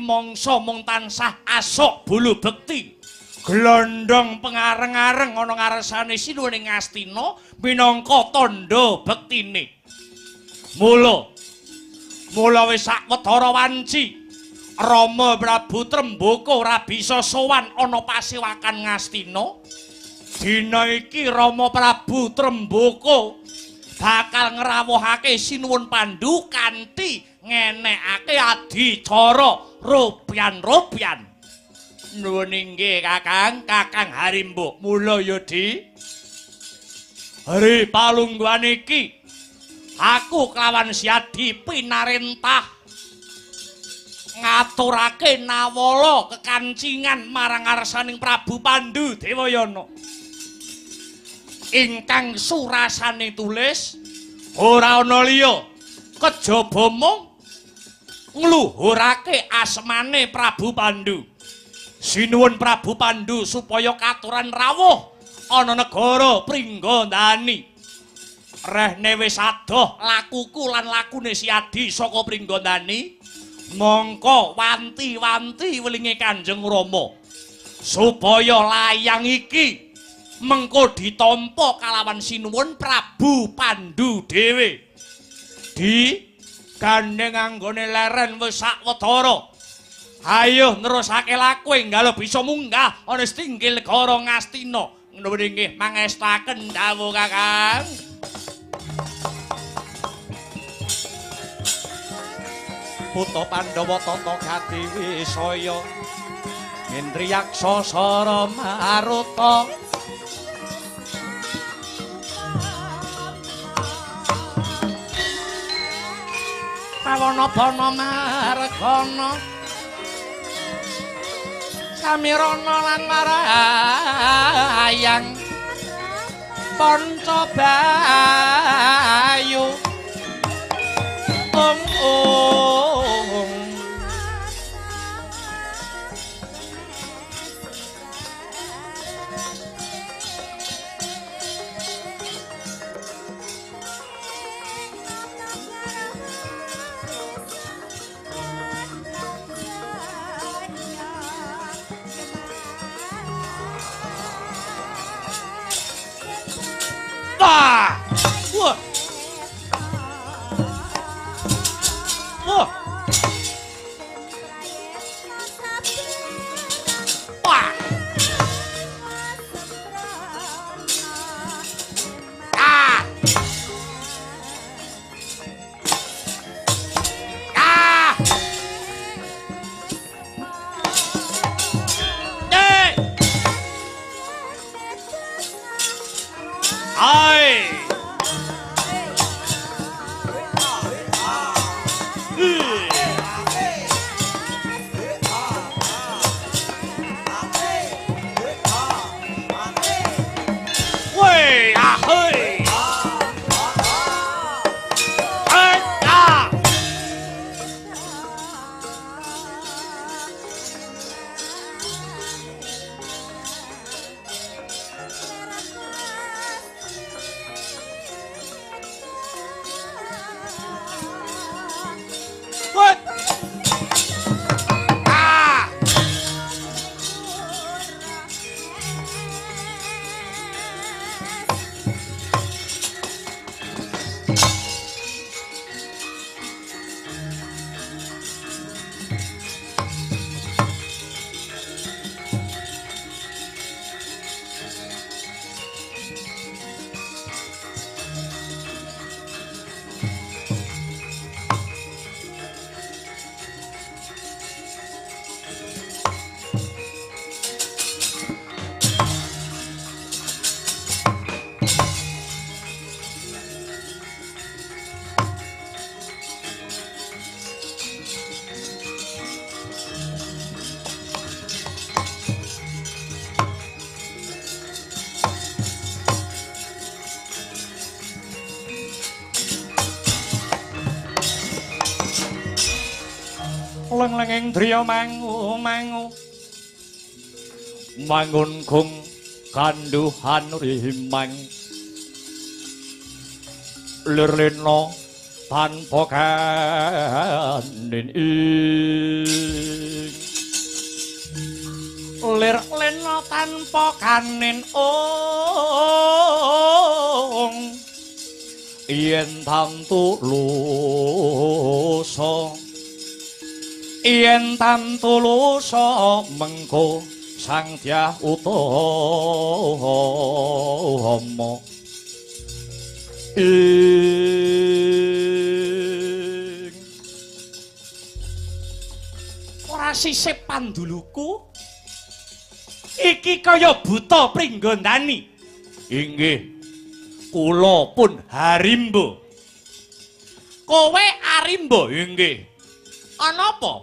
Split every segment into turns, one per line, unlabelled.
Mangsa mung tansah asok bulu bekti glondong pengareng-areng ana ngarsane sinuwun ing Ngastina minangka tandha bektine. Mula mula wis sawetara wanci Rama Prabu Trembaka ora bisa sowan ana pasewakan Ngastina. Dina iki Rama Prabu Trembaka bakal ngrawuhake Sinuwun Pandu kanthi ngenekake adicara ropian-ropian. Nuwun inggih Kakang, Kakang Harimbo. Mula ya Di. Hari palungguhan iki aku kelawan Siadi pinarentah ngaturake nawala kekancingan marang ngarsaning Prabu Pandu Dewayana. Ingkang surasane tulis ora ana liya kejaba mung ngluhurake asmane Prabu Pandu. Sinuwun Prabu Pandu supaya katuran rawuh ana negara Pringgondani. Rehne wis adoh lakuku lan lakune Siadi saka Pringgondani, mongko wanti-wanti welinge Kanjeng Rama supaya layang iki mengko ditampa kalawan Sinuwun Prabu Pandu dhewe. Di gandeng anggone leren wis sawetara. Ayo nerusake laku enggal bisa munggah ana setinggil negara Ngastina. Nuwun inggih mangestaken dawuh Kakang. Putra Pandhawa tata kadiwi saya Indriyaksa sara maruta. Pawana bana margana samirana lan marayang panca bayu ung ung. Wah! Wah! Wah! Wah! Ah! Ah! Eh! Ai! Wei ah hei! Ai ah! Lenglenging driya mangu mangu mangun gung kanduhan rimang lir lena tanpa kanin ing lir lena tanpa kanin ong yen tantu lusa yen tantu lusa mengko Sang Dyah Utama ing ora sisip panduluku iki kaya buta Pringgondani. Inggih kula pun Harimba. Kowe Arimba? Inggih. Ana apa?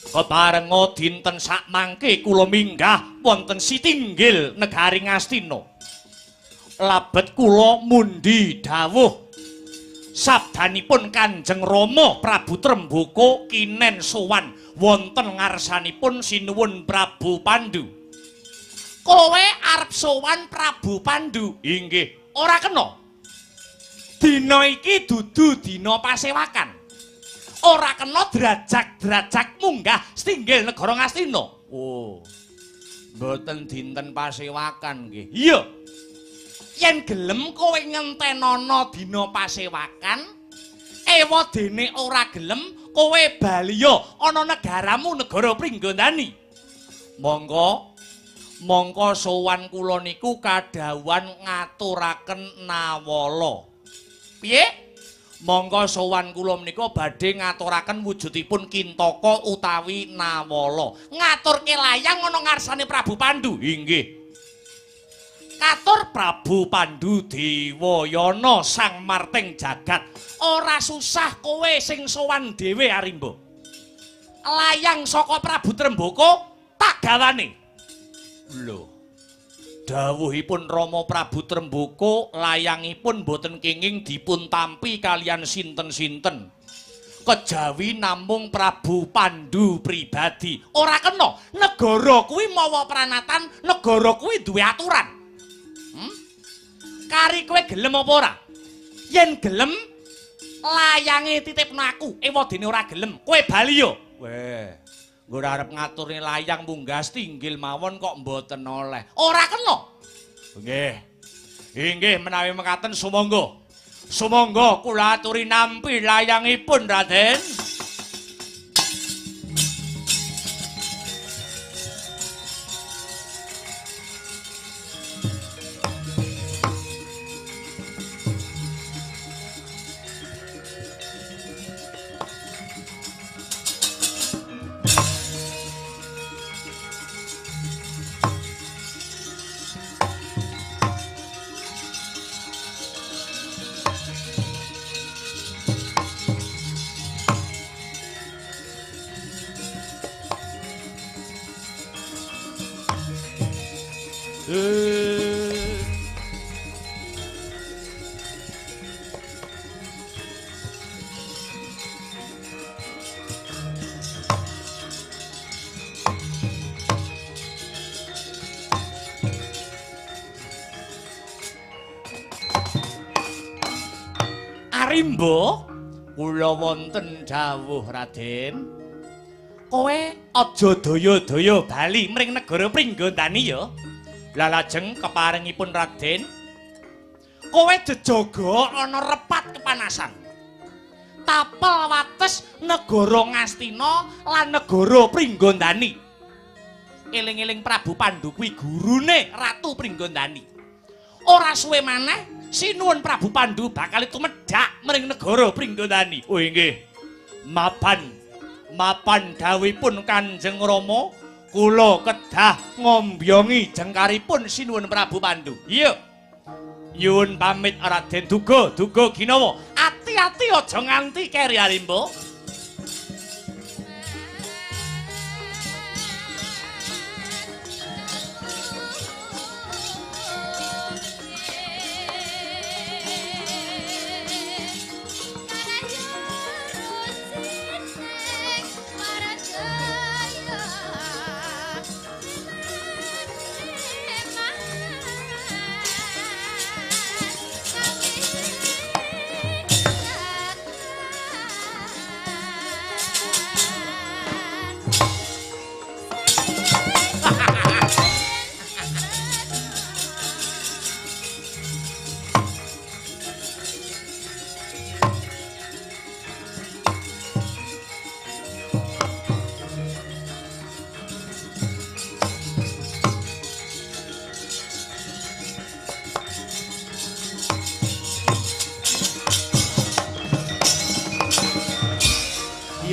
Keparenga dinten sakmangke kula minggah wonten sitinggil negari Ngastina. Labet kula mundi dawuh sabdanipun Kanjeng Rama Prabu Trembaka kinen sowan wonten ngarsanipun sinuwun Prabu Pandu. Kowe arep sowan Prabu Pandu? Inggih. Ora kena. Dina iki dudu dina pasewakan. Ora kena drajak-drajak munggah setinggil negara Ngastina. Oh. Mboten dinten pasewakan nggih. Iya. Yen gelem kowe ngentenono dina pasewakan, ewa dene ora gelem kowe baliya ana negaramu negara Pringgondani. Monggo mongko sowan kula niku kadhawuhan ngaturaken nawala. Piye? Mongko sowan kula menika badhe ngaturaken wujudipun Kintaka utawi nawala. Ngaturke layang ana ngarsane Prabu Pandu. Inggih. Katur Prabu Pandu Dewayana Sang Marting Jagat. Ora susah kowe sing sowan dhewe Arimba. Layang saka Prabu Trembaka tak gawane. Lho. Dawuhipun Rama Prabu Trembaka layangipun boten kenging dipun tampi kalian sinten-sinten. Kejawi namung Prabu Pandu pribadi. Ora kena, negara kuwi mawa pranatan, negara kuwi duwe aturan. Kari kowe gelem apa ora? Yen gelem layange titipno aku, ewadene ora gelem, kowe bali yo. Weh. Nggo arep ngaturne layang munggah tinggil mawon kok mboten oleh. Ora kena. Nggih. Inggih menawi mekaten sumangga. Sumangga kula aturi nampi layangipun, Raden. Arimba, kula wonten dawuh Raden. Kowe aja daya-daya bali mring negara Pringgondani ya. Lah lajeng keparengipun Raden, kowe jejaga ana repat kepanasan. Tapel wates negara Ngastina lan negara Pringgondani. Eling-eling Prabu Pandu kuwi gurune Ratu Pringgondani. Ora suwe maneh sinuwun Prabu Pandu bakal tumedhak mring negara Pringgondani. Oh inggih. Mapan mapan dawuhipun Kanjeng Rama, kula kedah ngombyongi jengkaripun sinuwun Prabu Pandu. Iya. Nyuwun pamit Raden Duga, Duga Ginawa. Ati-ati aja nganti keri Arimba.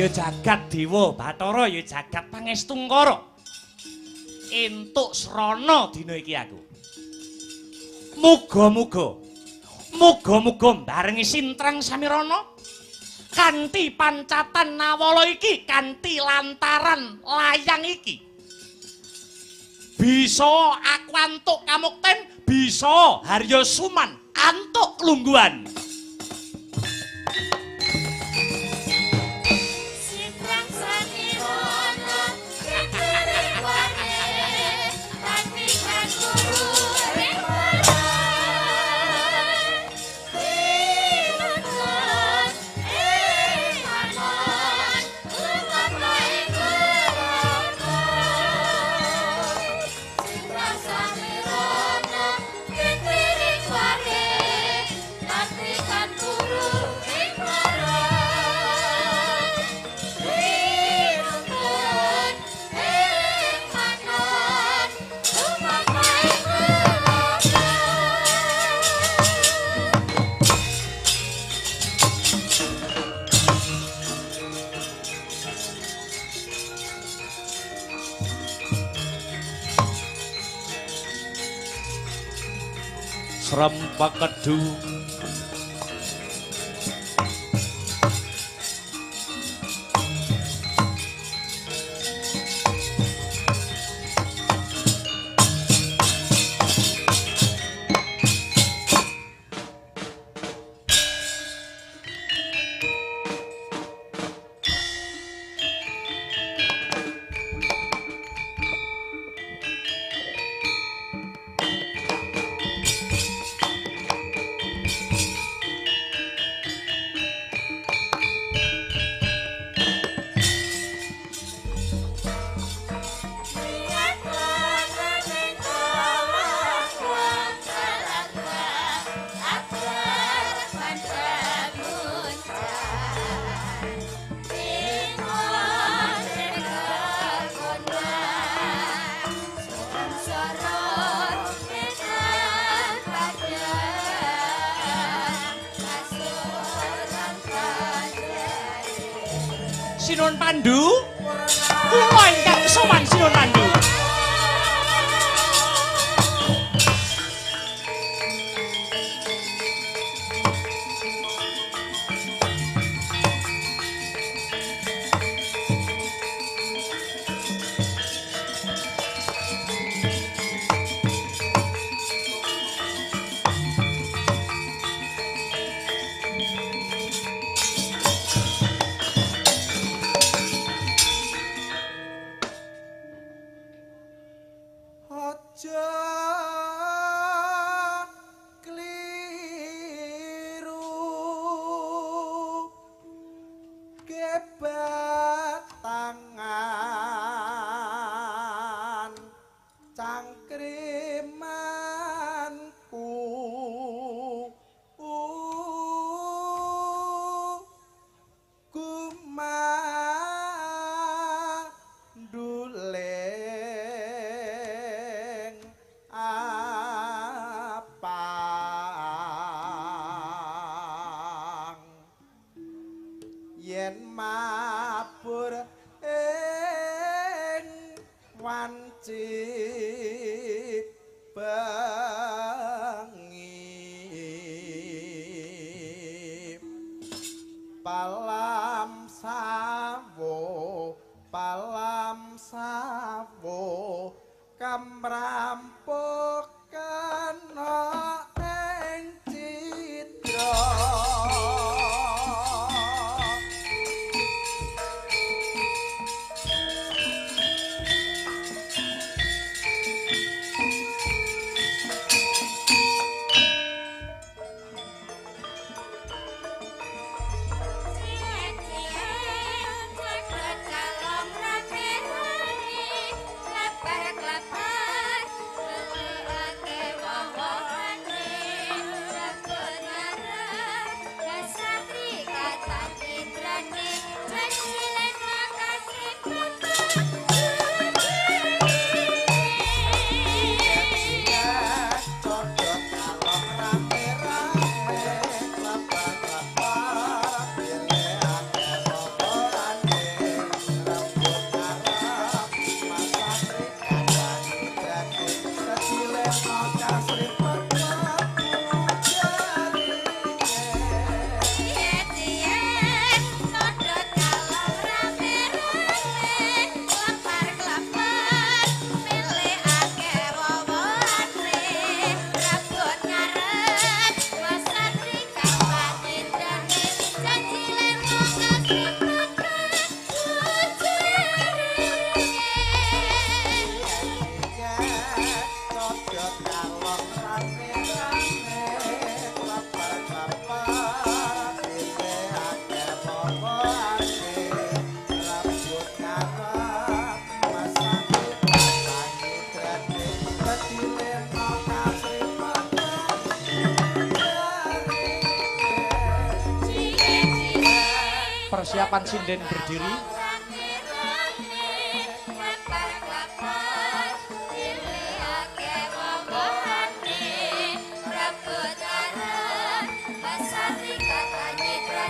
Ya jagat dewa Bathara, ya jagat pangestungkara. Entuk srana dina iki aku. Muga-muga muga-muga mbarengi Sintrang Samirana kanthi pancatan nawala iki, kanthi lantaran layang iki, bisa aku antuk kamukten, bisa Harya Suman antuk klungguhan. Srempak kedu Sinuwun Pandu, kula ingkang sowan Sinuwun Pandu.
Ing wanci.
Persiapan sinden berdiri.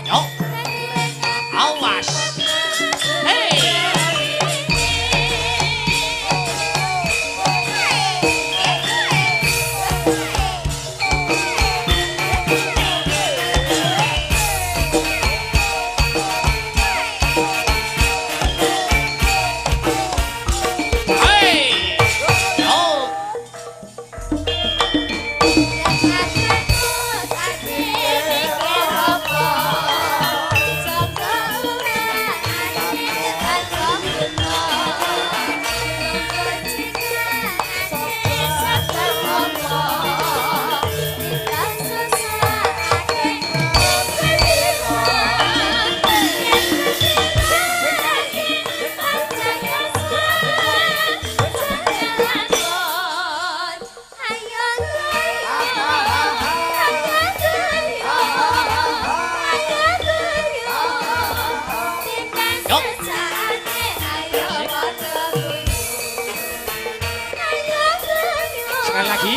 Yo. Awas. Hey. Sekali lagi.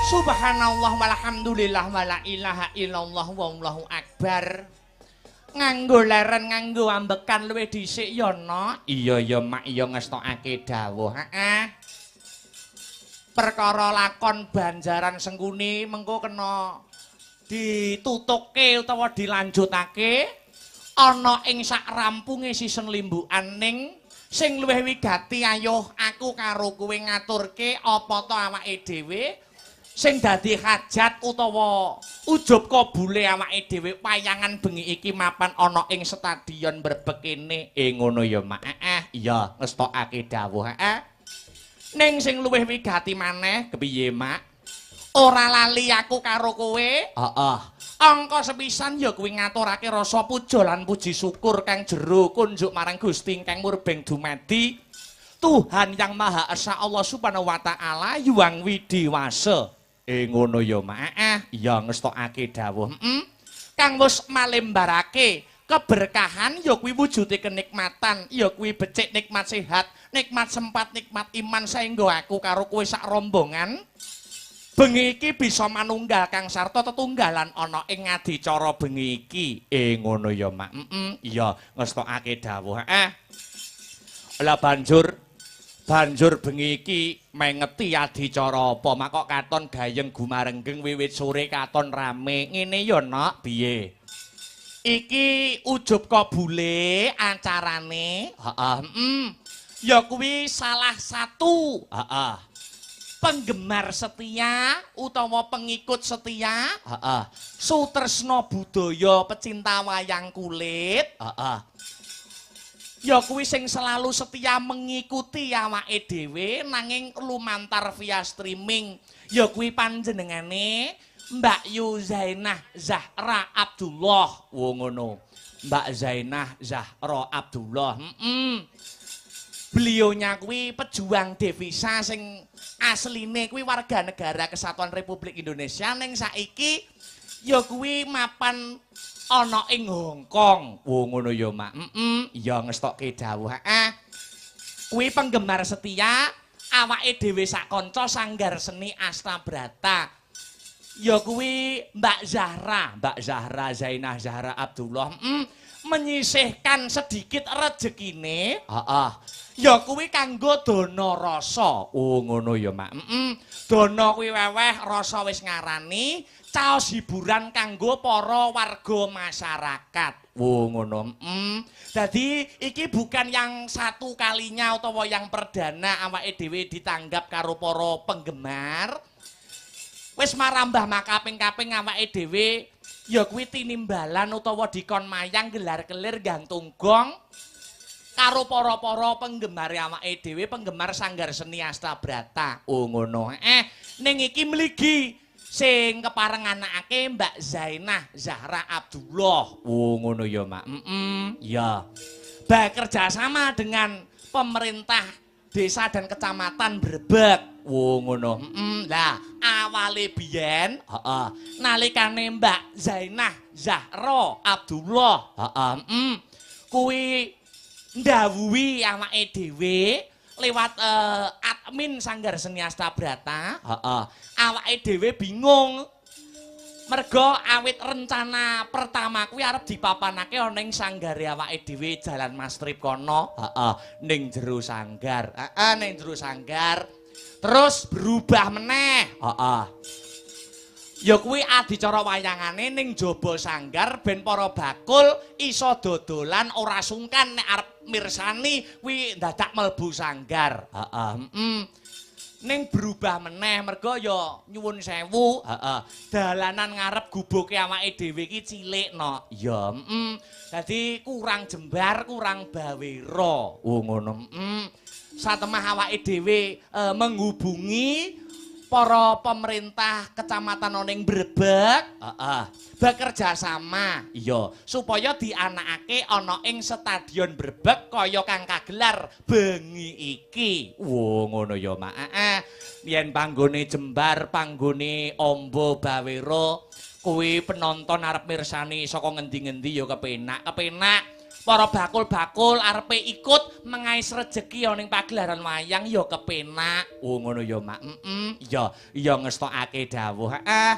Subhanallah walhamdulillah wala ilaha illallah wallahu akbar. Nganggo leren nganggo ambekan luwih dhisik ya, Nok. Iya ya, Mak, iya ngestokake dawuh. Heeh. Perkara lakon Banjaran Sengkuni mengko kena ditutukke utawa dilanjutake ana ing sak rampunge sisen limbukan ning sing luwih wigati ayo aku karo kowe ngaturke apa to awake dhewe sing dadi hajat utawa ujub kabule awake dhewe wayangan bengi iki mapan ana ing stadion Brebek kene. Ngono ya, Mak. Heeh, iya ngestokake dawuh. Heeh. Ning sing luwih wigati maneh kepiye, Mak? Ora lali aku karo kowe. Heeh. Angka sepisan ya kuwi ngaturake rasa puja lan puji syukur kang jero kunjuk marang Gusti ingkang murbeng dumadi Tuhan Yang Maha Esa Allah Subhanahu wa taala Hyang Widhi Wasa. Ngono ya, Mak. Heeh, iya ngestokake dawuh. Heeh. Kang wis malembarake keberkahan ya kuwi wujude kenikmatan, ya kuwi becik nikmat sehat, nikmat sempat, nikmat iman saengga aku karo kowe sak rombongan Bengi iki bisa manunggal Kang Sarta tetunggalan ana ing adicara bengi iki. Ngono ya, Mak. Heeh, iya ngestokake dawuh. Heeh. Lah banjur bengi iki mengeti adicara apa? Mak kok katon gayeng gumarenggeng wiwit sore katon rame. Ngene ya, Nok, piye? Iki ujub kabule acarane. Heeh, heeh. Ya kuwi salah satu. Heeh. Penggemar setia utawa pengikut setia, heeh. Sutresna budaya pecinta wayang kulit, heeh. Ya kuwi sing selalu setia mengikuti awake dhewe nanging lumantar via streaming. Ya kuwi panjenengane Mbak Yu Zainah Zahra Abdullah. Wo ngono. Mbak Zainah Zahra Abdullah. Heeh. Beliaunya kuwi pejuang devisa sing asline kuwi warga negara Kesatuan Republik Indonesia ning saiki ya kuwi mapan ana ing Hong Kong. Wo ngono ya, Mak. Heeh, ya ngestokke dawuh. Heeh. Kuwi penggemar setia awake dhewe sak kanca Sanggar Seni Astabrata. Ya kuwi Mbak Zahra, Mbak Zahra Zainah Zahra Abdullah. Menyisihkan sedikit rejekine. Heeh. Ya kuwi kanggo dana rasa. Oh ngono ya, Mak. Heeh. Dana kuwi weweh, rasa wis ngarani caos hiburan kanggo para warga masyarakat. Oh ngono. Heeh. Dadi iki bukan yang satu kalinya utawa yang perdana awake dhewe ditanggap karo para penggemar. Wis marambah makaping-kaping awake dhewe ya kuwi tinimbalan utawa dikon mayang gelar-kelir gantung gong karo para-para penggemar awake dhewe, penggemar Sanggar Seni Astabrata. Oh ngono. Ning iki mligi sing kepareng anakake Mbak Zainah Zahra Abdullah. Oh ngono ya, Mak. Heeh, ya. Bekerja sama dengan pemerintah desa dan kecamatan Brebek. Oh ngono. Heeh. Lah, awale biyen, heeh, nalikane Mbak Zainah Zahra Abdullah, heeh, heeh, kuwi ndhawuhi awake dhewe lewat admin Sanggar Seni Astabrata, heeh. Awake dhewe bingung. Mergo awit rencana pertama kuwi arep dipapanake ana ing sanggare awake dhewe Jalan Mastrip kono, heeh, ning jero sanggar. Heeh, ning jero sanggar. Terus berubah meneh, heeh. Ya kuwi adicara wayangane ning jaba sanggar ben para bakul iso dodolan ora sungkan nek arep mirsani kuwi dadak mlebu sanggar. Heeh, heeh. Ning berubah meneh mergo ya nyuwun sewu, heeh. Dalanan ngarep gubuke awake dhewe iki cilik no. Ya, heeh. Dadi kurang jembar, kurang bawera. Oh ngono, heeh. Satemah awake dhewe menghubungi para pemerintah kecamatan ning Brebek, heeh, bekerja sama, iya, supaya dianakake ana ing Stadion Brebek kaya kang kagelar bengi iki. Wo ngono ya, Mak. Heeh. Yen panggone jembar, panggone amba bawera, kuwi penonton arep mirsani saka ngendi-ngendi ya kepenak, kepenak. Para bakul-bakul arepe ikut mengais rejeki ana ning pagelaran wayang ya kepenak. Oh ngono ya, Mak. Heeh. Iya, iya ngestokake dawuh. Heeh.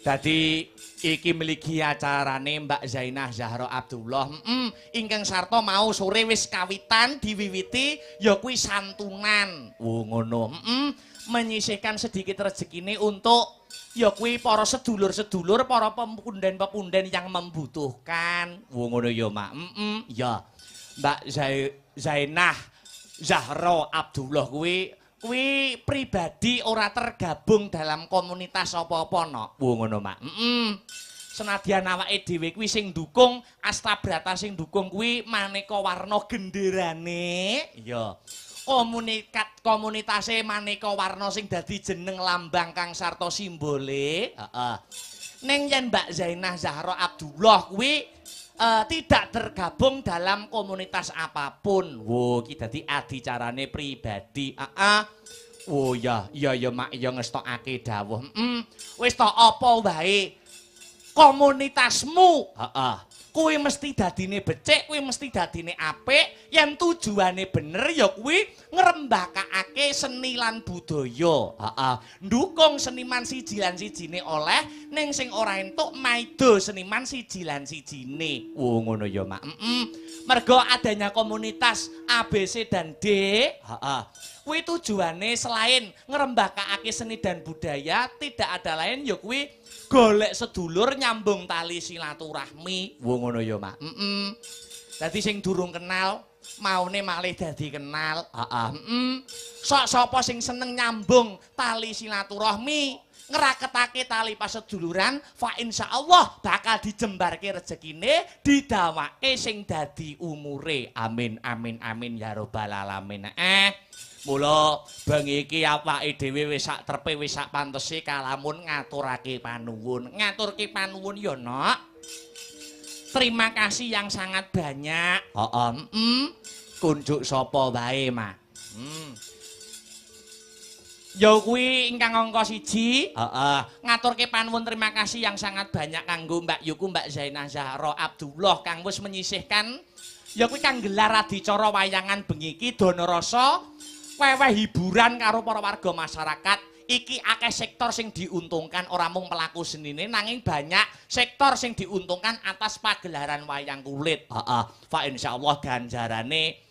Dadi iki mligi acarane Mbak Zainah Zahra Abdullah. Heeh. Ingkang sarta mau sore wis kawitan diwiwiti ya kuwi santunan. Oh ngono. Heeh. Menyisihkan sedikit rezekine untuk ya kuwi para sedulur-sedulur, para pepunden-pepunden yang membutuhkan. Wo ngono ya, Mak. Heeh, ya. Mbak Zainah Zahra Abdullah kuwi pribadi ora tergabung dalam komunitas apa-apa no. Wo ngono, Mak. Heeh. Senadyan awake dhewe kuwi sing dukung Astabrata sing dukung kuwi maneka warna genderane. Iya. Komunitase maneka warna sing dadi jeneng lambang kang sarta simbole. Heeh. Ning yen Mbak Zainah Zahra Abdullah kuwi tidak tergabung dalam komunitas apapun. Wo iki dadi adicarane pribadi. Heeh. Oh ya, iya ya Mak, ya ngestokake dawuh. Heeh. Wis to apa wae komunitasmu? Heeh. Kuwi mesti dadine becik, kuwi mesti dadine apik, yen tujuane bener ya kuwi ngrembakakake seni lan budaya. Heeh. Ndukung seniman siji lan sijine oleh, ning sing ora entuk maido seniman siji lan sijine. Oh ngono ya, Mak. Heeh. Mergo adanya komunitas A, B, C dan D, heeh. Kuwi tujuane selain ngrembakakake seni dan budaya, tidak ada lain ya kuwi golek sedulur nyambung tali silaturahmi. Wo ngono ya, Mak. Heeh. Dadi sing durung kenal maune malih dadi kenal. Heeh. Heeh. Sok sapa sing seneng nyambung tali silaturahmi, ngraketake tali paseduluran, fa insyaallah bakal dijembarke rezekine, didawake sing dadi umure. Amin amin amin ya rabbal alamin. Mula bengi iki awake dhewe wis sak trepe wis sak pantese kalamun ngaturake panuwun. Ngaturke panuwun ya, Nok. Terima kasih yang sangat banyak. Heeh, Kunjuk sapa wae, Mak? Ya kuwi ingkang angka 1, heeh. Ngaturke panuwun terima kasih yang sangat banyak kanggo Mbak Yuku, Mbak Zainah Zahra Abdullah kang wis menyisihkan ya kuwi kang gelar adicara wayangan bengi iki dana rasa weweh hiburan karo para warga masyarakat. Iki akeh sektor sing diuntungkan, ora mung pelaku senine nanging banyak sektor sing diuntungkan atas pagelaran wayang kulit. Heeh. Fa insyaallah ganjarane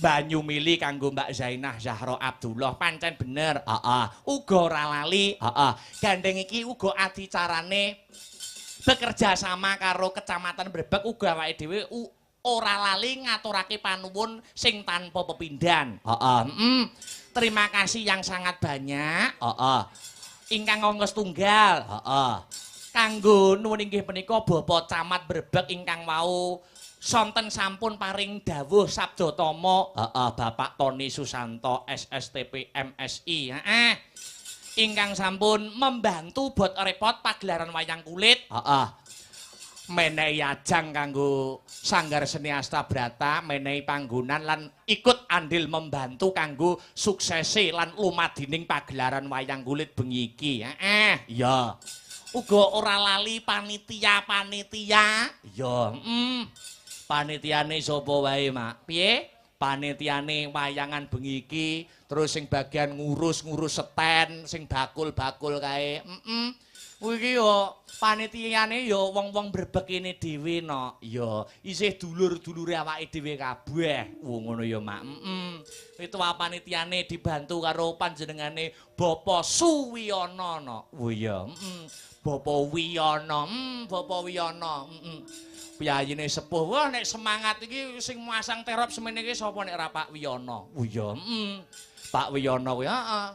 banyu mili kanggo Mbak Zainah Zahra Abdullah pancen bener. Heeh. Uga ora lali, heeh. Gandeng iki uga adicarane bekerja sama karo Kecamatan Brebek, uga awake dhewe ora lali ngaturake panuwun sing tanpa pepindhan. Heeh. Terima kasih yang sangat banyak. Heeh. Ingkang angka setunggal, heeh. Kanggo nuwun inggih punika Bapak Camat Brebek ingkang wau sonten sampun paring dawuh sabda tama, heeh, Bapak Tony Susanto SSTP MSI. Heeh. Ingkang sampun membantu bot repot pagelaran wayang kulit. Heeh. Menehi ajang kanggo Sanggar Seni Astabrata, menehi panggonan lan ikut andil membantu kanggo suksese lan lumadining pagelaran wayang kulit bengi iki. Heeh, iya. Uga ora lali panitia-panitia. Iya, Panitiane sapa wae, Mak? Piye? Panitiane wayangan bengi iki, terus sing bagian ngurus-ngurus seten, sing bakul-bakul kae. Kuwi iki yo panitiane yo wong-wong Brebek kene dhewe, no. Ya, isih dulur-dulure awake dhewe kabeh. Wo ngono ya, Mak. Itu panitiane dibantu karo panjenengane Bapak Suwiyono, no. Oh iya, Bapak Wiyono, Bapak Wiyono, Piyayine sepuh. Wah, nek semangat iki sing masang terop semene iki sapa nek ora Pak Wiyono. Oh iya, Pak Wiyono kuwi, heeh.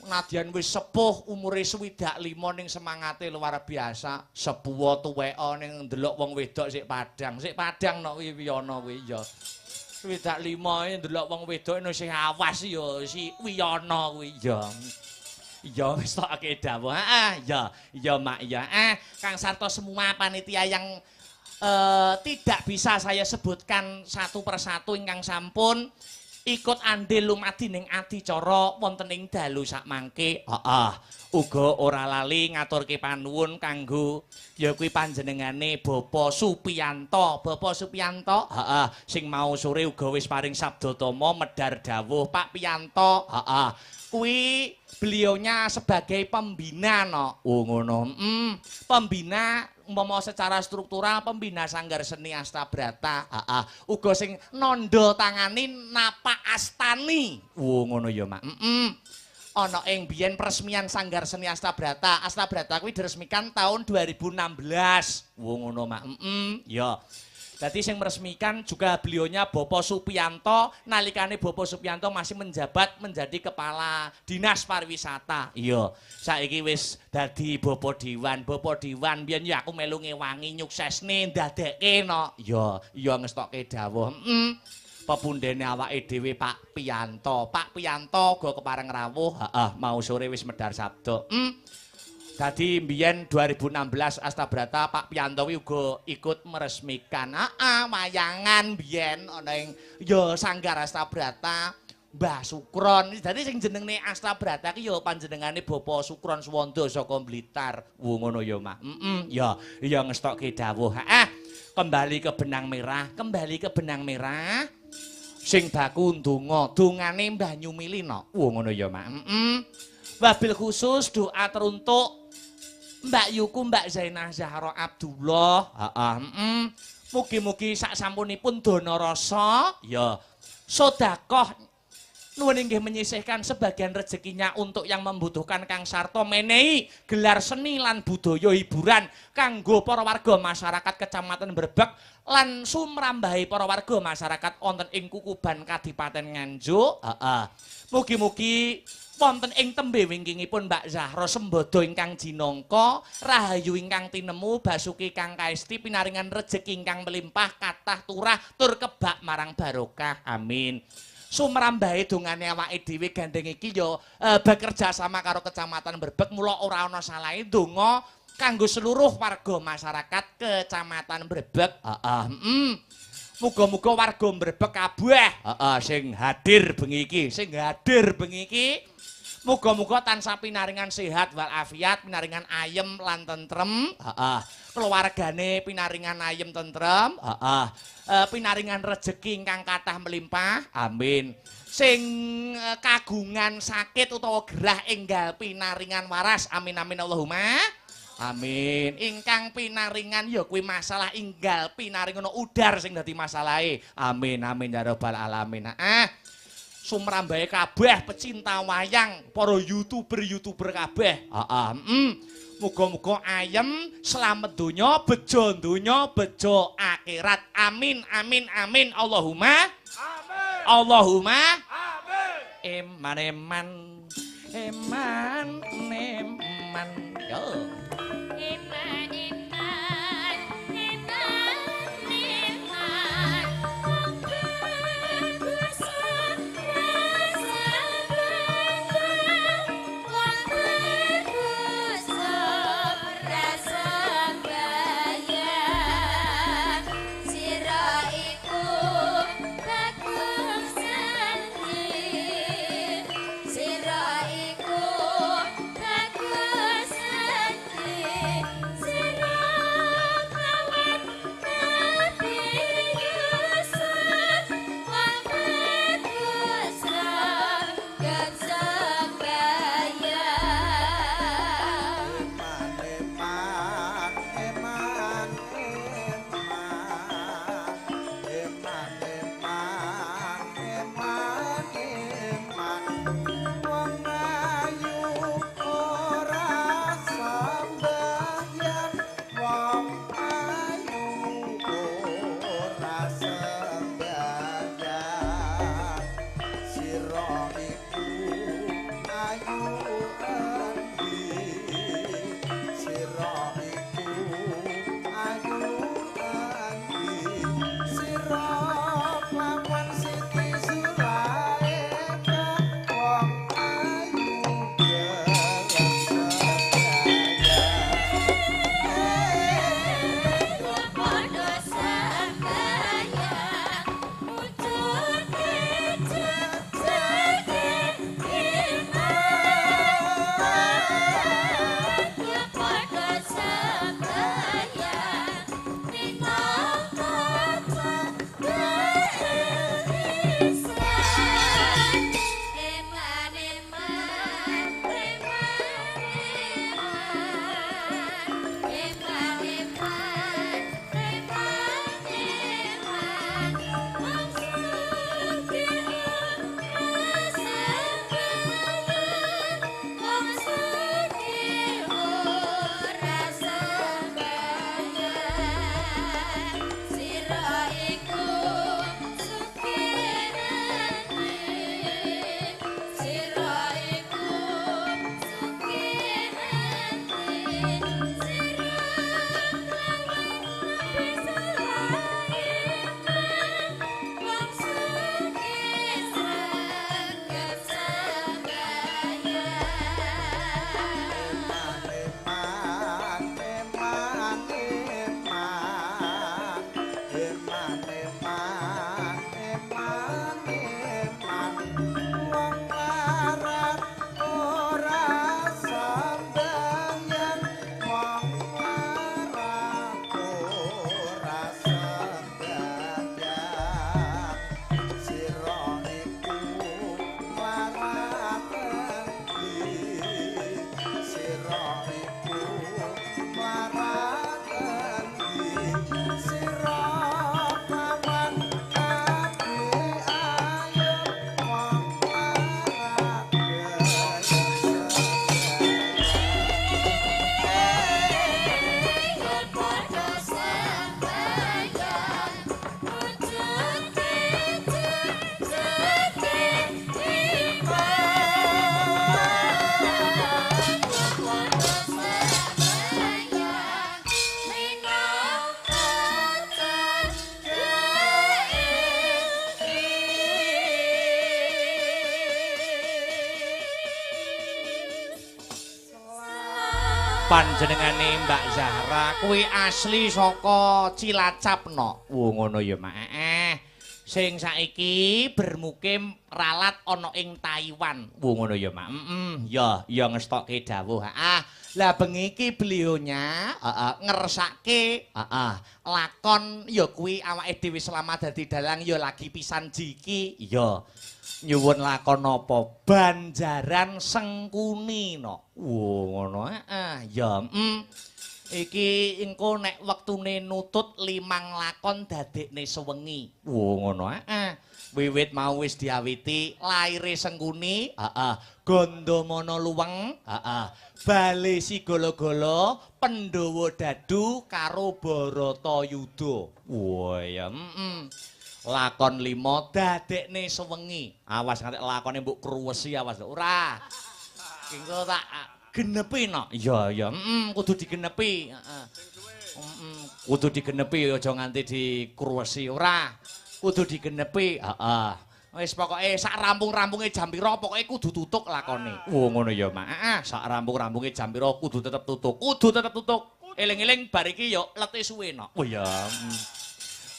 Nadyan wis sepuh umure 65 ning semangate luar biasa. Sepuh tuweka ning ndelok wong wedok sik padang. Sik padang nok kuwi Wiyono kuwi ya. 65 ndelok wong wedok sing awas ya si Wiyono kuwi ya. Ya wis tokke dawuh. Heeh, ya. Ya Mak ya. Kang Sarto semua panitia yang tidak bisa saya sebutkan satu persatu ingkang sampun ikut andil lumadi ning adicara wonten ing dalu sakmangke. Heeh. Uga ora lali ngaturke panuwun kanggo ya kuwi panjenengane Bapak Supianto. Bapak Supianto, heeh, sing mau sore uga wis paring sabda tama medhar dawuh Pak Pianto. Heeh. Kuwi beliaunya sebagai pembina, no. Oh ngono. Pembina umpama secara struktural pembina Sanggar Seni Astabrata. Heeh. Uga sing nandha tangani napak astani. Oh ngono ya, Mak. Ana ing biyen peresmian Sanggar Seni Astabrata. Astabrata kuwi diresmikan tahun 2016. Oh ngono, Mak. Ya. Dadi sing meresmikan juga beliaunya Bapak Supianto, nalikane Bapak Supianto masih menjabat menjadi kepala Dinas Pariwisata. Iya, saiki wis dadi Bapak Dewan. Bapak Dewan biyen ya aku melu ngewangi nyuksesne ndadekke no. Iya, iya ngestokke dawuh. Pepundhene awake dhewe Pak Pianto. Pak Pianto uga kepareng rawuh, heeh, mau sore wis medhar sabda. Dadi mbiyen 2016 Astabrata Pak Pianto kuwi uga ikut meresmikan. Heeh, wayangan mbiyen ana ing ya Sanggar Astabrata Mbah Sukron. Dadi sing jenenge Astabrata ki ya panjenengane Bapak Sukron Suwanda saka Blitar. Wo ngono ya, Mak. Ya, ya ngestokke dawuh. Heeh. Kembali ke benang merah, kembali ke benang merah. Sing baku ndonga, dongane Mbah Nyumili no. Wah ngono ya, Mak. Heeh. Wabil khusus doa teruntuk Mbak Yuku, Mbak Zainah Zahra Abdullah. Heeh, heeh. Mugi-mugi sak sampunipun dana rasa ya sedekah nuwun inggih menyisihkan sebagian rezekinya untuk yang membutuhkan Kang Sarto menehi gelar seni lan budaya hiburan kanggo para warga masyarakat Kecamatan Brebek lan sumrambahe para warga masyarakat wonten ing Kukuban Kadipaten Nganjuk. Heeh. Mugi-mugi wonten ing tembe wingkingipun Mbak Zahra sembodo ingkang jinangka, rahayu ingkang tinemu, basuki kang kaesti, pinaringan rejeki ingkang melimpah, kathah turah tur kebak marang barokah. Amin. Sumrambahe dongane awake dhewe gandeng iki ya bekerja sama karo Kecamatan Brebek, mula ora ana salahe donga kanggo seluruh warga masyarakat Kecamatan Brebek. Heeh, heeh. Muga-muga warga Brebek kabeh, heeh, sing hadir bengi iki, sing hadir bengi iki muga-muga tansah pinaringan sehat walafiat, pinaringan ayem lan tentrem, heeh. Keluargane pinaringan ayem tentrem, heeh. Pinaringan rejeki ingkang kathah melimpah, amin. Sing kagungan sakit utawa gerah enggal pinaringan waras, amin amin Allahumma. Amin. Ingkang pinaringan ya kuwi masalah enggal pinaringan udar sing dadi masalahe. Amin amin ya rabbal alamin. Ah. Sumrambahe kabeh pecinta wayang, para YouTuber-YouTuber kabeh. Heeh, heeh. Muga-muga ayem, slamet donya, bejo donya, bejo akhirat. Amin amin amin Allahumma. Amin. Allahumma. Amin. Eman eman eman eman. Yo.
Eman eman eman eman. Sira iku bagus.
Panjenengane Mbak Zahra kuwi asli saka Cilacap no. Wo ngono ya, Mak. Sing saiki bermukim ralat ana ing Taiwan. Wo ngono ya, Mak. Heeh, ya, ya ngestokke dawuh. Heeh. Lah bengi iki beliaunya heeh ngersake heeh lakon ya kuwi awake dhewe selama dadi dalang ya lagi pisan jiki. Iya. Nyuwun lakon apa? Banjaran Sengkuni no. Wo ngono heeh. Ya, Iki engko nek wektune nutut 5 lakon dadekne sewengi. Wo ngono heeh. Wiwit mau wis diawiti laire Sengkuni, heeh, Gandamana Luweng, heeh, Bale Sigala-gala, Pandhawa Dadu karo Baratayuda. Wo ya, Lakon 5 dadekne sewengi. Awas nganti lakone mbok kruwesi awas ora. Engko tak genepi no. Iya iya, kudu digenepi, heeh. Kudu digenepi aja nganti dikruwesi ora. Kudu digenepi, heeh. Wis pokoke sak rampung-rampunge jam pira pokoke kudu tutuk lakone. Wo ngono ya, Mak. Heeh, sak rampung-rampunge jam pira kudu tetep tutuk. Kudu tetep tutuk. Eling-eling bar iki ya lete suwe no. Oh iya.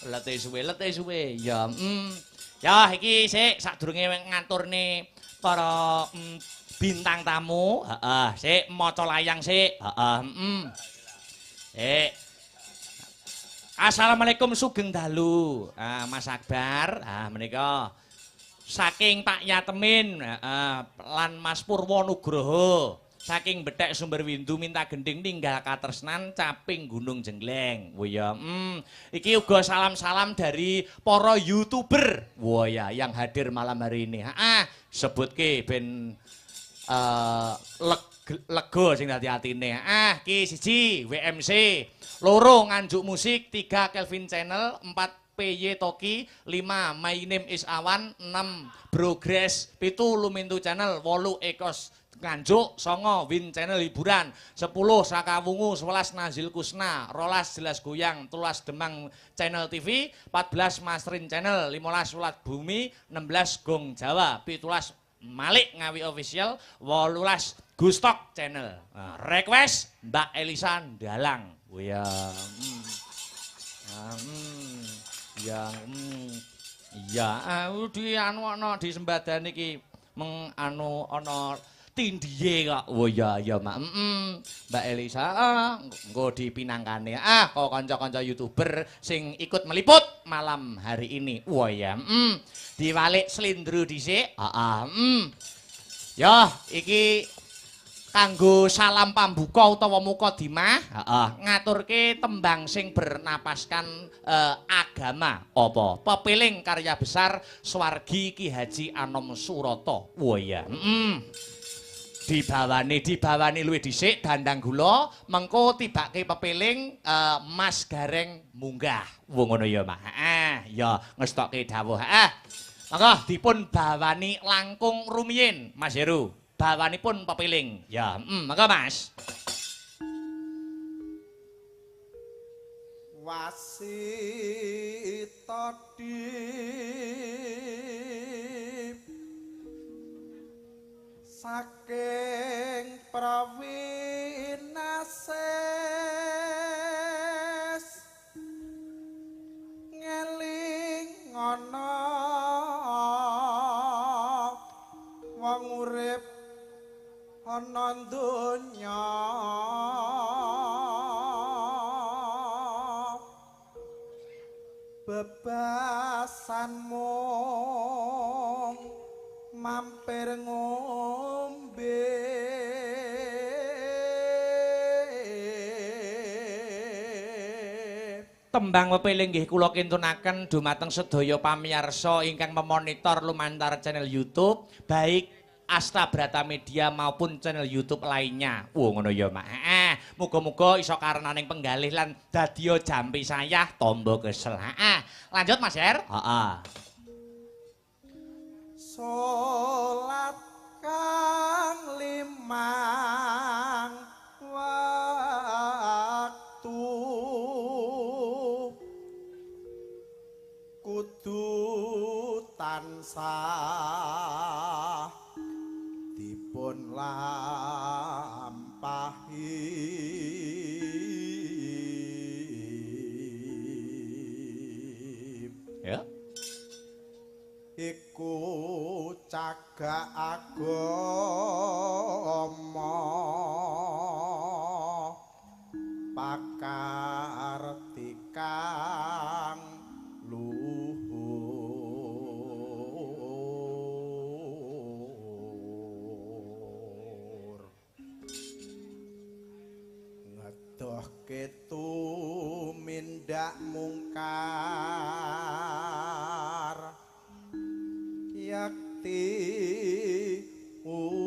Lete suwe, lete suwe. Ya, Ya iki sik sadurunge ngaturne para bintang tamu, heeh, sik maca layang sik, heeh, Sik. Assalamualaikum sugeng dalu. Ah, Mas Akbar, ah menika saking Pak Yatemin, heeh, lan Mas Purwo Nugroho. Saking Bethek Sumberwindu minta gending ninggal katresnan caping Gunung Jenggleng. Oh ya, Iki uga salam-salam dari para YouTuber. Wah ya, yang hadir malam hari ini. Heeh, sebutke ben lega sing dadi atine. Ah, ki 1 WMC, 2 Nganjuk Musik, 3 Kelvin Channel, 4 PY Toki, 5 My Name is Awan, 6 Progress, 7 Lumintu Channel, 8 Ekos Nganjuk, 9 Win Channel Hiburan, 10 Sakawungu, 11 Nazil Kusna, 12 Jelas Goyang, 13 Demang Channel TV, 14 Masrin Channel, 15 Ulat Bumi, 16 Gong Jawa, 17 Malik Ngawi Official, 18 Gustok Channel. Nah, request Mbak Elisa Dalang. Oh ya. Ya, Ya, di anu ana di sembadane iki meng anu ana tindihe kok. Oh ya ya, Mak. Mbak Elisa, engko dipinangkane. Ah, kok kanca-kanca YouTuber sing ikut meliput malam hari ini. Wah ya, Diwalik slindro dhisik. Heeh, Ya, iki kanggo salam pambuka utawa mukadimah, heeh, ngaturke tembang sing bernapaskan agama. Apa? Pepiling karya besar Swargi Ki Haji Anom Surata. Wah ya, Dibawani luwih dhisik dandang gula, mengko tibake pepiling Mas Gareng munggah. Wong ngono ya, Mak. Heeh, ya ngestokke dawuh. Heeh. Monggo dipun bawani langkung rumiyin, Mas Heru. Bawanipun pepiling. Ya, monggo Mas.
Wasita saking prawinases ngeling ana wong urip ana donya bebasan mung mampir ngombe
Tembang pepiling nggih kula kintunaken dumateng sedaya pamiyarsa ingkang memonitor lumantar channel YouTube baik Asta Brata Media maupun channel YouTube lainnya. Wo ngono ya, Mak. Heeh. Muga-muga iso karenaning penggalih lan dadiya jampi sayah tamba kesel. Heeh. Lanjut Mas Her. Heeh.
Salat kang limang waktu kudu tansah dipun lampahi.
Ya.
Iku cagak agama pakartikang luhur ngedohke tumindak mungkar yakti urip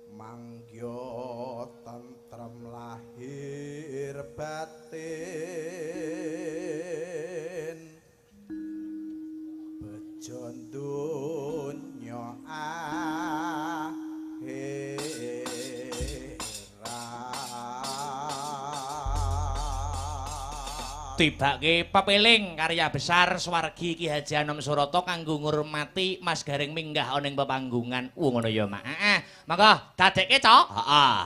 mangya tentrem lahir batin bejo donya akhirat.
Tibake pepeling karya besar swargi Ki Haji Anom Surata kanggo ngurmati Mas Gareng minggah ana ing pepanggungan. Ngono ya, Mak. Heeh. Monggo dadekke, Cok. Heeh.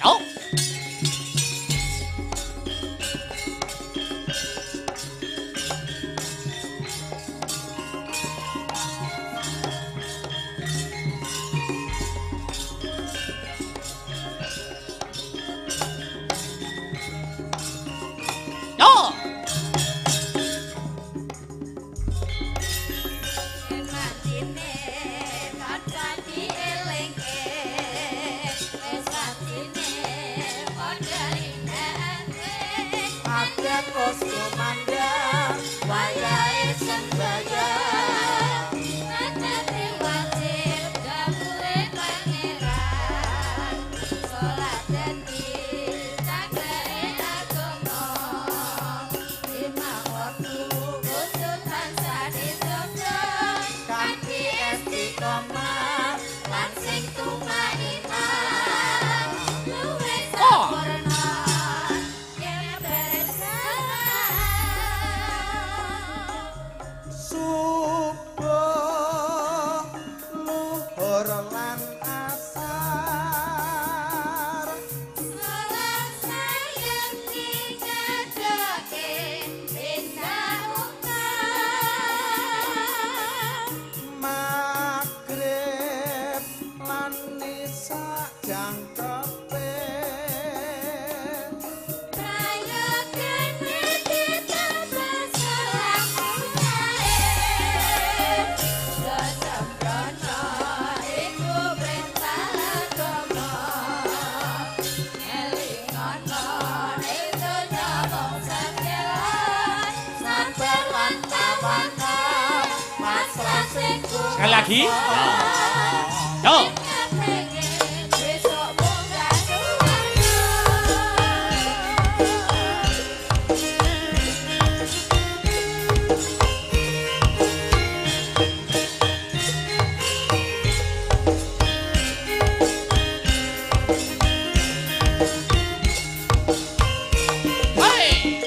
Yo. Yo.
Matine padha dielingke, wis matine padha rindake,
Adat kumandang
wayahe sembahyang, tetepi wajib dawuhe pangeran, salat dadi cagake agama, lima wektu kudu tansah dijaga,
kanthi istiqomah
lan sing tumaninah luwih
Oh.
sampurna yen bersama.
Subuh luhur lan asar
Salat sayang digadoke tindak mungkar,
magrib lan isya jangkepe
prayogane ditambah selaku sae, sesembrono iku perintah agama, elingono ning donya wong sekelan, sabar lan tawakal, pasrah sing
Sekali lagi. Yo.
Kepengin besok munggah suwarga.
Hey.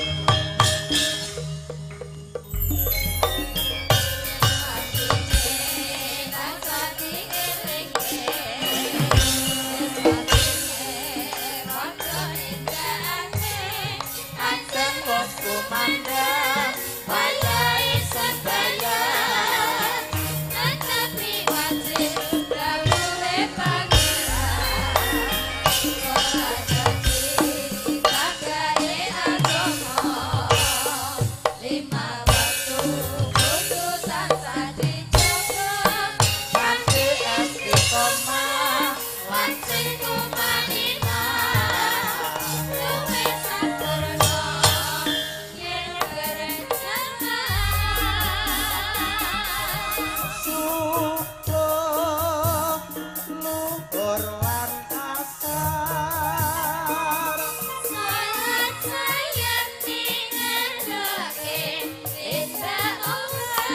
Ajeng wis kumandang
Wayahe sembahyang, tetepi wajib dawuhe pangeran, salat dadi cagake agama, lima wektu kudu tansah dijaga,
kanthi istiqomah
lan sing tumaninah luwih sampurna yen berencana.
Subuh luhur lan asar
Salat sayang dingedoke tindak mungkar,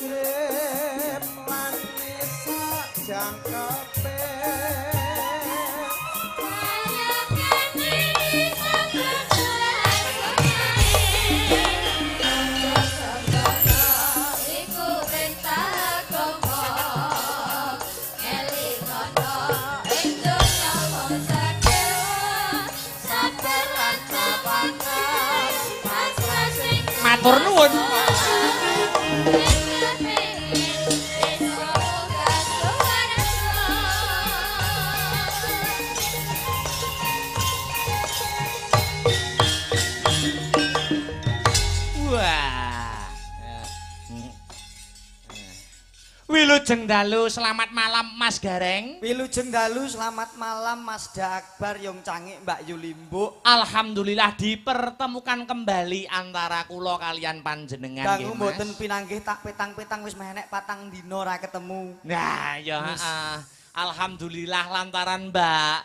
magrib lan isya jangkepe
prayogane ditambah salat sunah.
Wilujeng dalu, selamat malam Mas Gareng.
Wilujeng dalu, selamat malam Mas Da Akbar, Yong Cangik, Mbak Yulimbuk.
Alhamdulillah dipertemukan kembali antara kula kalian panjenengan nggih,
Dangu mboten pinanggih tak petang-petang wis menek patang dina ora ketemu.
Nah, ya heeh. Alhamdulillah lantaran Mbak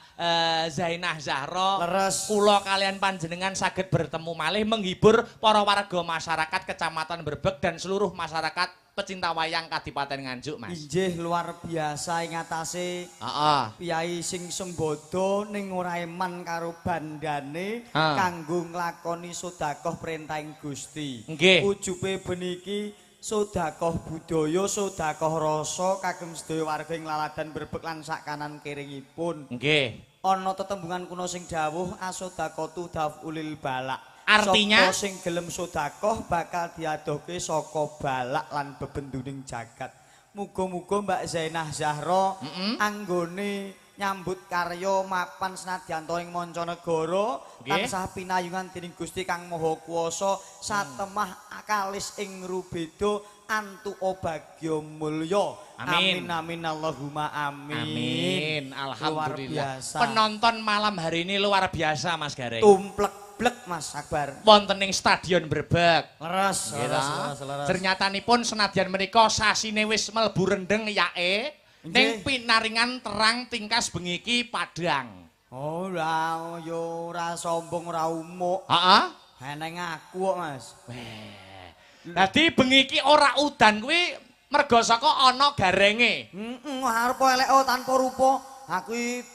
Zainah Zahra
leres
kula kalian panjenengan saged bertemu malih menghibur para warga masyarakat Kecamatan Berbek dan seluruh masyarakat pecinta wayang Kadipaten Nganjuk, Mas.
Injih luar biasa ing atase.
Heeh.
Piyai sing sembodo ning ora eman karo bandane kanggo nglakoni sedekah perintahing Gusti.
Nggih.
Ujube beniki sedekah budaya, sedekah rasa kagem sedaya warga ing laladan Berbek lan sak kanan kiringipun.
Nggih.
Ana tetembungan kuno sing dawuh asedekatu dafulil balak.
Artinya
sapa sing gelem sedekah bakal diadohke saka balak lan bebenduning jagat. Muga-muga Mbak Zainah Zahra anggone nyambut karya mapan senadyan ing mancanegara tansah pinayungan dening Gusti Kang Maha Kuwasa satemah akalis ing rubeda antuka bagya mulya.
Amin.
Amin amin Allahumma amin.
Amin. Alhamdulillah.
Luar biasa.
Penonton malam hari ini luar biasa Mas Gareng.
Tumplek blek Mas Akbar.
Wonten ing Stadion Berbek.
Leres, leres, leres.
Ternyatanipun senadyan menika sasine wis mlebu rendeng yae ning pinaringan terang tingkas bengi iki padhang.
Oh, ora yo ora sombong ora umuk.
Heeh.
Eneng aku kok, Mas.
Weh. Dadi bengi iki ora udan kuwi merga saka ana garenge.
Heeh, arep elek tanpa rupa. Aku iki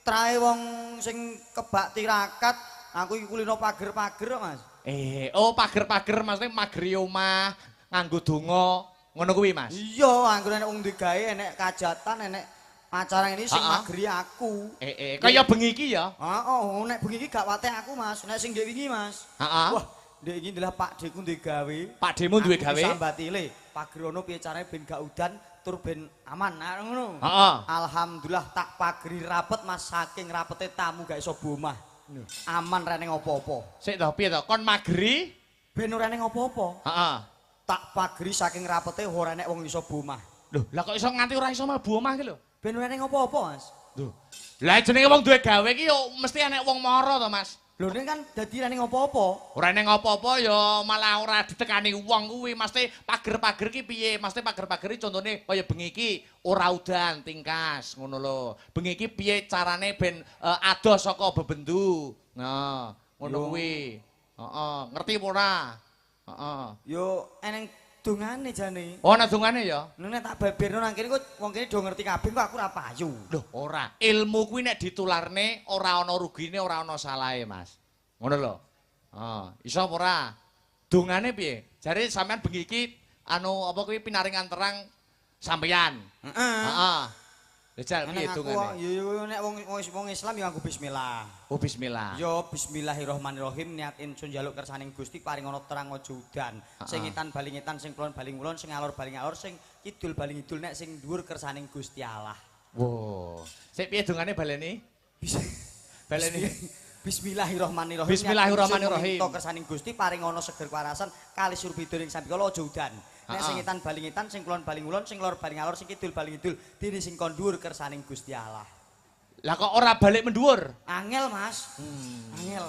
trae wong sing kebak tirakat. Aku iki kulino pager-pager kok, Mas.
Oh pager-pager maksudnya mageri omah, nganggo donga, ngono kuwi, Mas.
Iya, anggere enek wong digawe, enek kajatan, enek acara ini sing mageri aku.
Kaya bengi iki ya?
Heeh, nek bengi iki gak watek aku, Mas. Nek sing ndek wingi, Mas.
Heeh.
Wah, ndek iki ndelah Pakdheku duwe gawe.
Pakdhemu duwe gawe?
Sambati le, pagerono piye carane ben gak udan tur ben aman, nah, ngono.
Heeh.
Alhamdulillah tak pageri rapet, Mas, saking rapete tamu gak iso bomah. Aman ra ning apa-apa.
Sik to piye to? Kon mageri
ben ora ning apa-apa.
Heeh.
Tak pageri saking rapete ora nek wong iso bomah.
Lho, lah kok iso nganti ora iso mlebu omah iki lho?
Ben ora ning apa-apa, Mas.
Lho. Lah jenenge wong duwe gawe iki yo mesti enek wong mara to, Mas.
Lho ning kan dadi ra ning apa-apa.
Ora ning apa-apa ya malah ora ditekani wong kuwi. Mesti pager-pager iki piye? Mesti pager-pager iki contone kaya bengi iki ora udan tingkas ngono lho. Bengi iki piye carane ben adoh saka bebendu. Nah, ngono kuwi. Heeh, ngerti apa ora? Heeh.
Yo eneng dongane jane.
Oh, ana dongane ya?
Nek tak beberno nang kene kok wong kene do ngerti kabeh kok aku ora payu.
Lho, ora. Ilmu kuwi nek ditularne ora ana rugine, ora ana salahe, Mas. Ngono lho. Heeh, iso apa ora? Dongane piye? Jare sampean bengi iki anu apa kuwi pinaringan terang sampean.
Heeh.
Heeh. Jajal piye dongane?
Ya nek wong Islam ya nganggo bismillah.
Oh, bismillah.
Ya bismillahirrahmanirrahim niat ingsun njaluk kersaning Gusti paring ana terang aja udan. Sing ngetan bali ngetan, sing kulon bali ngulon, sing ngalor bali ngalor, sing kidul bali ngidul, nek sing dhuwur kersaning Gusti Allah.
Wo. Sik piye dongane baleni? Baleni.
Bismillahirrahmanirrahim.
Bismillahirrahmanirrahim.
Minta kersaning Gusti paring ana seger kewarasan kali surbida ing sambikala aja udan. Nek sing ngetan bali ngetan, sing kulon bali ngulon, sing lor bali ngalor, sing kidul bali ngidul, dene sing kon dhuwur kersaning Gusti Allah.
Lah kok ora balik mendhuwur?
Angel, Mas. Angel.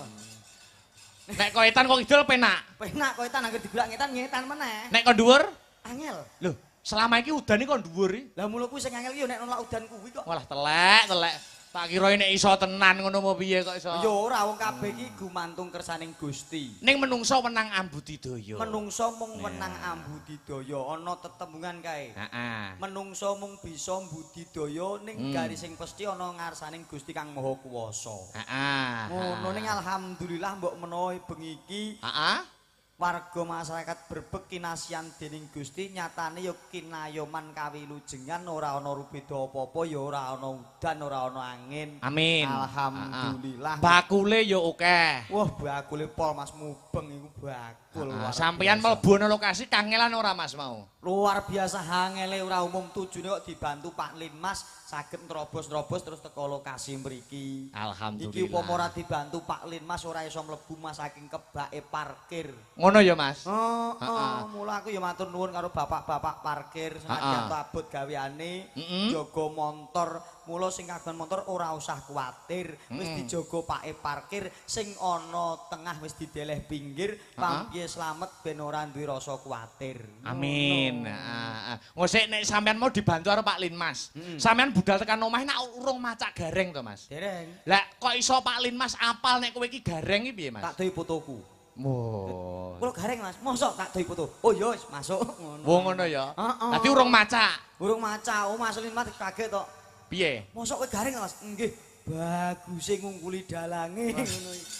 Nek kok etan kok kidul penak.
Penak kok etan anggere digulak ngetan ngetan meneh.
Nek kon dhuwur?
Angel.
Lho, selama iki udan iki kon dhuwur iki.
Lah mulo kuwi sing angel iki yo nek nolak udan kuwi kok.
Walah telek, telek. Tak kira nek iso tenan ngono apa piye kok iso.
Ya ora wong kabeh iki gumantung kersaning Gusti.
Ning menungso wenang ambudidaya.
Menungso mung wenang ambudidaya, ana tetembungan kae.
Heeh.
Menungso mung bisa mbudidaya ning garising pesthi ana ngarsaning Gusti Kang Maha Kuwasa.
Heeh.
Ngono ning alhamdulillah mbok menawa bengi iki.
Heeh.
Warga masyarakat Berbek kinasian dening Gusti nyatane ya kinayoman kawilujengan ora ana rubeda apa-apa ya ora ana udan ora ana angin.
Amin.
Alhamdulillah.
Bakule ya akeh.
Wah, bakule pol Mas mubeng iku bakul.
Sampeyan mlebu ana lokasi kangelan ora Mas mau?
Luar biasa hangele ora umum, tujune kok dibantu Pak Linmas saged nerobos-nerobos terus teko lokasi mriki.
Alhamdulillah.
Iki upama ora dibantu Pak Linmas ora iso mlebu Mas saking kebake parkir.
Ngono ya Mas?
Heeh, mula aku ya matur nuwun karo bapak-bapak parkir senajan abot gaweane, jaga montor. Mula sing kagungan montor ora usah kuwatir, wis dijaga pake parkir, sing ana tengah wis dideleh pinggir, pampiye slamet ben ora duwe rasa kuwatir.
Amin. Heeh. Ngosik nek sampean mau dibantu karo Pak Linmas. Sampean budal tekan omah nek urung macak gareng to, Mas?
Dereng.
Lah kok iso Pak Linmas apal nek kowe iki gareng iki piye, Mas?
Tak dohi fotoku.
Wah.
Kula gareng, Mas. Mosok tak dohi foto. Oh iya wis masuk ngono.
Wong ngono ya.
Heeh.
Dadi urung macak.
Urung macak. Oh Mas Linmas kaget tok.
Piye?
Mosok kowe gareng, Mas? Nggih. Baguse ngungkuli dalange ngono iki.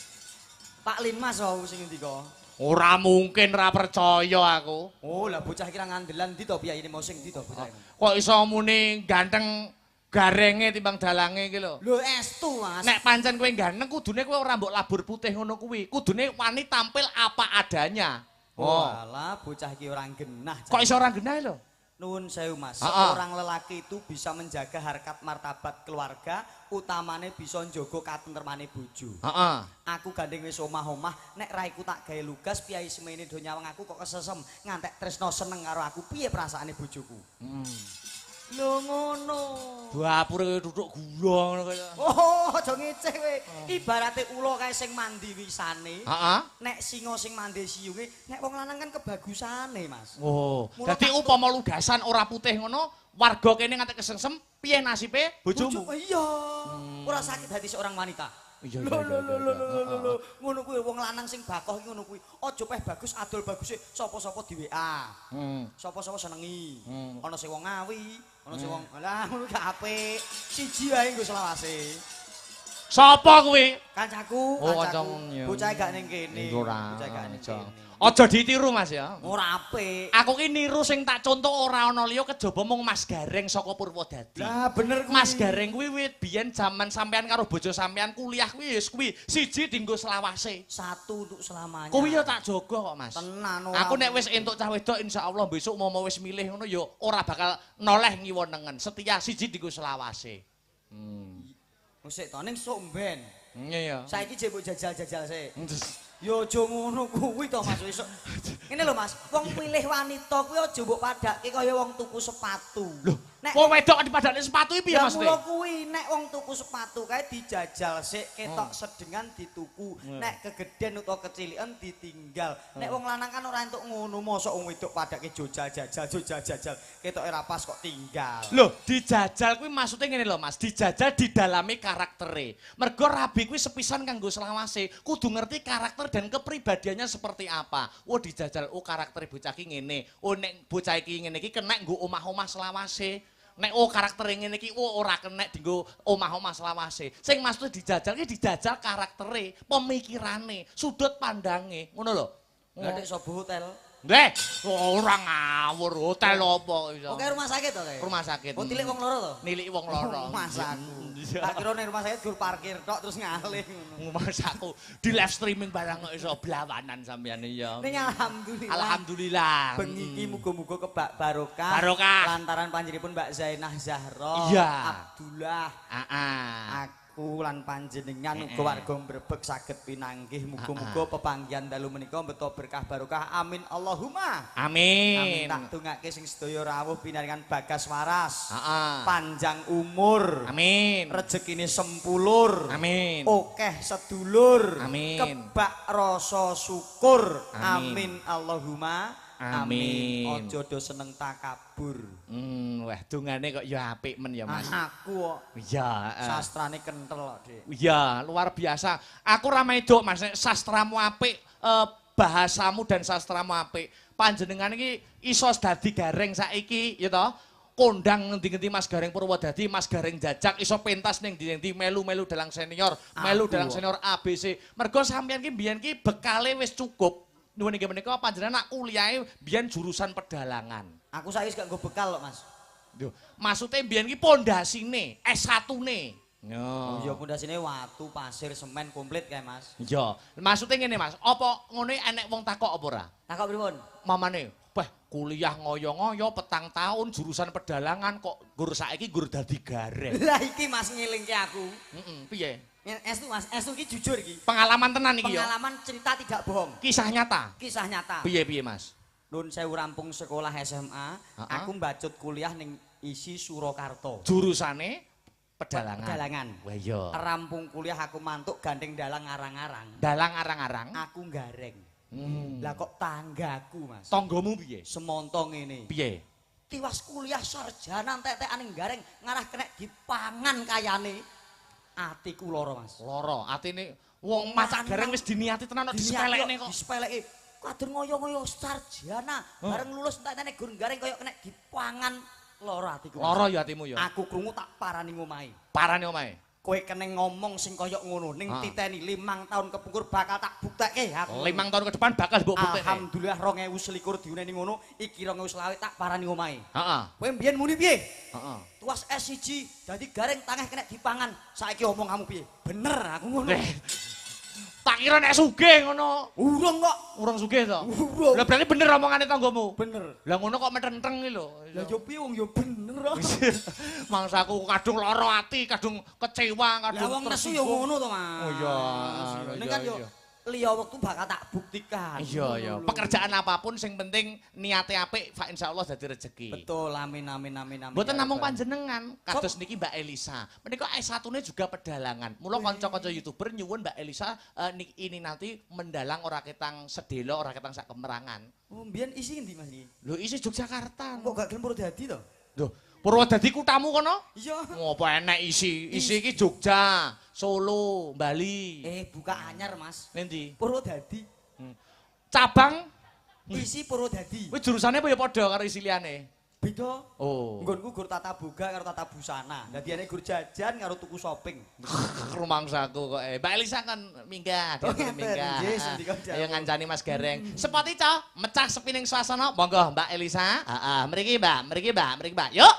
Pak Linmas wau sing ngendika.
Ora mungkin ra percaya aku.
Oh, lah bocah iki ra ngandelan ndi to piyayine mau sing ndi to bocah iki.
Kok iso muni ganteng garenge timbang dalange iki lho.
Lho estu, Mas.
Nek pancen kowe ganteng kudune kowe ora mbok labur putih ngono kuwi. Kudune wani tampil apa adanya.
Oh, alah bocah iki ora genah.
Kok iso ora genah lho?
Nuwun sewu, Mas. Seorang lelaki itu bisa menjaga harkat martabat keluarga, utamane bisa njaga katentremane bojo.
Heeh.
Aku gandeng wis omah-omah, nek raiku tak gawe lugas, piyai semene do nyawang aku kok kesesem, ngantek tresno seneng karo aku, piye perasaane bojoku? Lho ngono.
Dapure duduk gula ngono kaya.
Oh, aja ngeceh kowe. Ibarate ula kae sing mandi wisane.
Heeh.
Nek singa sing mandi siyunge, nek wong lanang kan kebagusane, Mas.
Oh, dadi upama lugasan ora putih ngono, warga kene nganti kesengsem, piye nasibe bojomu?
Iya. Ora sakit hati seorang wanita.
Iya,
lho lho lho lho. Ngono kuwi wong lanang sing bakoh iki ngono kuwi. Aja peh bagus adol baguse sapa-sapa di WA. Sapa-sapa senengi. Ana sing wong Ngawi, ana sing wong lah ngono gak apik. Siji wae nggo selawase.
Sapa kuwi?
Kancaku, kancaku. Bocah gak ning kene. Bocah gak ning kene.
Aja ditiru Mas ya.
Ora apik.
Aku ki niru sing tak contoh ora ana liya kejaba mung Mas Gareng saka Purwodadi.
Lah bener kuwi.
Mas Gareng kuwi wit biyen jaman sampean karo bojo sampean kuliah kuwi wis kuwi siji dienggo selawase.
Satu untuk selamanya.
Kuwi ya tak jaga kok Mas.
Tenan ora.
Aku nek wis entuk cah wedok insyaallah besok momo wis milih ngono ya ora bakal noleh ngiwo nengen. Setia siji dienggo selawase.
Musik to ning sok mben.
Iya.
Saiki jek mbok jajal-jajal sik. Ya aja ngono kuwi to Mas esuk. Ngene lho Mas, wong pilih wanita kuwi aja mbok padhakke kaya wong tuku sepatu.
Lho, nek wong wedok dipadhakne sepatu iki piye Mas?
Ya mula kuwi nek wong tuku sepatu kae dijajal sik, ketok sedengan dituku, nek kegeden utawa kecilikan ditinggal. Nek wong lanang kan ora entuk ngono, mosok wong wedok padhakke jajal-jajal, jajal-jajal, ketoke ra pas kok tinggal.
Lho, dijajal kuwi maksude ngene lho Mas, dijajal didalami karaktere. Mergo rabi kuwi sepisan kanggo selawase, kudu ngerti karakter dan kepribadiannya seperti apa. Oh dijajal, oh karakter bocah iki ngene. Oh nek bocah iki ngene iki kenek nggo omah-omah selawase. Nek oh karaktere ngene iki oh ora kenek dienggo omah-omah selawase. Sing maksud dijajal iki dijajal karaktere, pemikirane, sudut pandange, ngono lho.
Lah nek sobo hotel.
Nggih, ora ngawur hotel apa iso.
Oke rumah sakit to kae.
Rumah sakit.
Oh tilik wong loro to?
Nilik wong loro.
Mas aku. Tak kira ning rumah sakit gur parkir tok terus ngalih ngono.
Mas aku di live streaming barang kok iso blawanan sampeyan iya.
Ning alhamdulillah.
Alhamdulillah.
Bengi iki muga-muga kebak barokah.
Barokah.
Lantaran panjenenganipun Mbak Zainah Zahra Abdullah.
Heeh.
Aku lan panjenengan uga warga Brebek saged pinanggih, muga-muga pepanggihan dalu menika beto berkah barokah. Amin Allahumma.
Amin.
Amin. Tak dongake sing sedaya rawuh pinaringan bagas waras. Panjang umur.
Amin.
Rezekine sempulur.
Amin.
Okeh sedulur.
Amin.
Kebak rasa syukur. Amin Allahumma.
Amin.
Aja do seneng takabur.
Wah dongane kok ya apik men ya Mas.
Aku kok.
Iya,
sastrane kentel kok, Dik.
Iya, luar biasa. Aku ra medok Mas, nek sastramu apik, bahasamu dan sastramu apik. Panjenengan iki iso dadi gareng saiki, ya toh? Kondang ngendi-ngendi Mas Gareng Purwodadi, Mas Gareng Jajak iso pentas ning ndi-ndi melu-melu dalang senior, melu dalang senior ABC. Mergo sampeyan ki mbiyen ki bekale wis cukup. Nuwun inggih menika panjenengan nak kuliahe mbiyen jurusan pedalangan.
Aku saiki gak nggo bekal kok, Mas.
Lho, maksude mbiyen ki pondasine, S1-ne.
Oh iya, pondasine watu, pasir, semen komplit kae, Mas.
Iya. Maksude ngene, Mas, apa ngene enek wong takok apa ora?
Takok pripun?
Mamane, Wah, kuliah ngoyo-ngoyo petang tahun jurusan pedalangan kok gur saiki gur dadi gareng.
Lah iki Mas ngelingke aku.
Heeh, piye?
Estu Mas, estu iki jujur iki.
Pengalaman tenan iki ya.
Pengalaman cerita tidak bohong.
Kisah nyata.
Kisah nyata.
Piye-piye Mas?
Nun sewu rampung sekolah SMA, aku mbacut kuliah ning ISI Surakarta.
Jurusane pedalangan.
Pedalangan.
Wah iya.
Rampung kuliah aku mantuk gandeng dalang arang-arang.
Dalang arang-arang.
Aku gareng. Lah kok tanggaku Mas.
Tanggamu piye?
Semonto ngene.
Piye?
Tiwas kuliah sarjana entek-entekane gareng ngarah kena dipangan kayane. Atiku lara Mas.
Lara, atine wong macak gareng wis diniati tenan kok disepelekne kok.
Disepeleke. Kader ngoyo-ngoyo sarjana, bareng lulus entek-entekane gur gareng koyo kena dipangan. Lara atiku.
Lara ya atimu ya.
Aku krungu tak parani omahe.
Parani omahe.
Kowe kene ngomong sing kaya ngono ning titeni 5 tahun kepungkur bakal tak buktekke aku.
5 tahun ke depan bakal mbok buktekke.
Alhamdulillah 2021 diuneni ngono, iki 2020 tak parani omahe.
Heeh.
Kowe mbiyen muni piye?
Heeh.
Tuas S1 dadi gareng tangeh kena dipangan. Saiki omong kamu piye? Bener aku ngono.
Tak kira nek sugih ngono.
Urung kok.
Urung sugih to?
Urung.
Lah berarti bener omongane tanggamu.
Bener.
Lah ngono kok metenteng iki lho.
Lah yo piye wong yo bener kok.
Mangsaku kadung lara ati, kadung kecewa, kadung
lah wong nesu yo ngono to, Mas.
Oh iya.
Ning kan yo liya wektu bakal tak buktikan.
Iya iya. Pekerjaan apapun sing penting niate apik, fa insyaallah dadi rezeki.
Betul, amin amin amin amin.
Mboten namung panjenengan, kados niki Mbak Elisa. Menika S1-ne juga pedalangan. Mula kanca-kanca YouTuber nyuwun Mbak Elisa ini nanti mendalang ora ketang sedelo, ora ketang sak kemerangan.
Oh, mbiyen isi endi Mas iki?
Lho isi Yogyakarta.
Kok gak gelem Purwodadi to?
Lho, Purwodadi kutamu kono?
Iya.
Ngopo enek isi? Isi iki Jogja, Solo, Bali.
Buka anyar, Mas.
Endi?
Purwodadi.
Cabang
isi Purwodadi.
Kuwi jurusane apa ya padha karo isi liyane?
Beda.
Oh.
Nggonku gur tata boga karo tata busana. Dadi ene gur jajan karo tuku shopping.
Rumangsaku kok. Mbak Elisa kan minggah,
dia
minggah. Ayo ngancani Mas Gareng. Sepoti, Cok, mecah sepining suasana. Monggo Mbak Elisa. Heeh, mriki Mbak, mriki Mbak, mriki Mbak. Yuk.